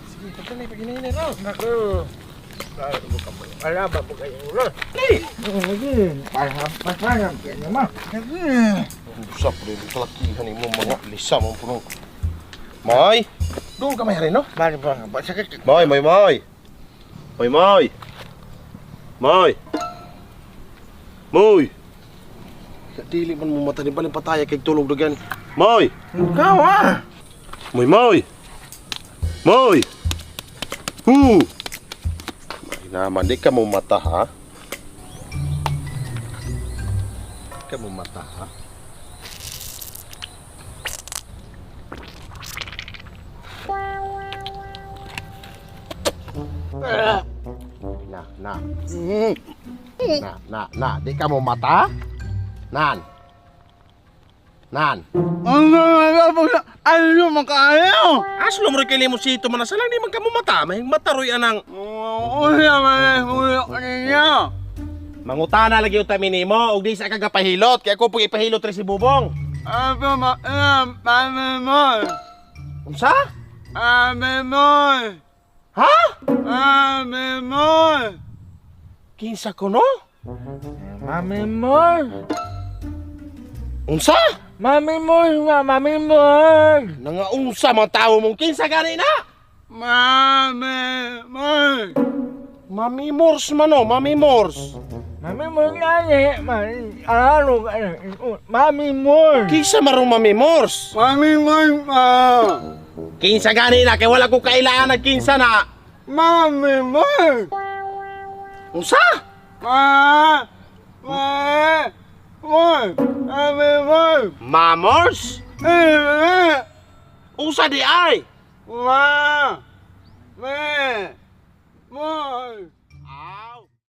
Sige, pagkanay paginahinay raw. Naku. Wala ba po kayo ulo? Pasang kayo ma. Usap rin kalakihan imo mga lisa mo puno. May. Doon ka may no? Bali ba nga sakit. May, may, may. May, may. May. Moy. Dili man mo mata ni balin pataya kay tulog dagan. Moy. Ikaw ah. Moy, moy. Moy. Hu. Ay naman, di ka mo mata ha? Di ka mo mata ha? Na, na. Na, na, na. Di ka mo mata? Nan. Nan. Ano makaayo? Aslo mo rin kay Limosito man sa lang di man ka mo mata. May mataroy anang. Uya man uya niya. Mangutana lagi yung tamin nimo ug di sa kagapahilot kay ako pug ipahilot rin si Bubong. Ano ma mami mo? Unsa? Mami mo. Ha? Mami mo. Kinsa kuno? Mami mo. Unsa? Mami mo, mami mo. Nangaunsa mga tawo mong kinsa gani na? Mami mo. Mami Morse man o, Mami Morse. Mami mo gani, ano, mami mo. Kinsa marong Mami Morse? Mami mo pa. Kinsa gani na kay wala ko kailangan nag kinsa na. Mami mo. Unsa? Ma. Ma. Mo. Mami mo. Mamors? Eh, Unsa di ay? Ma. Me.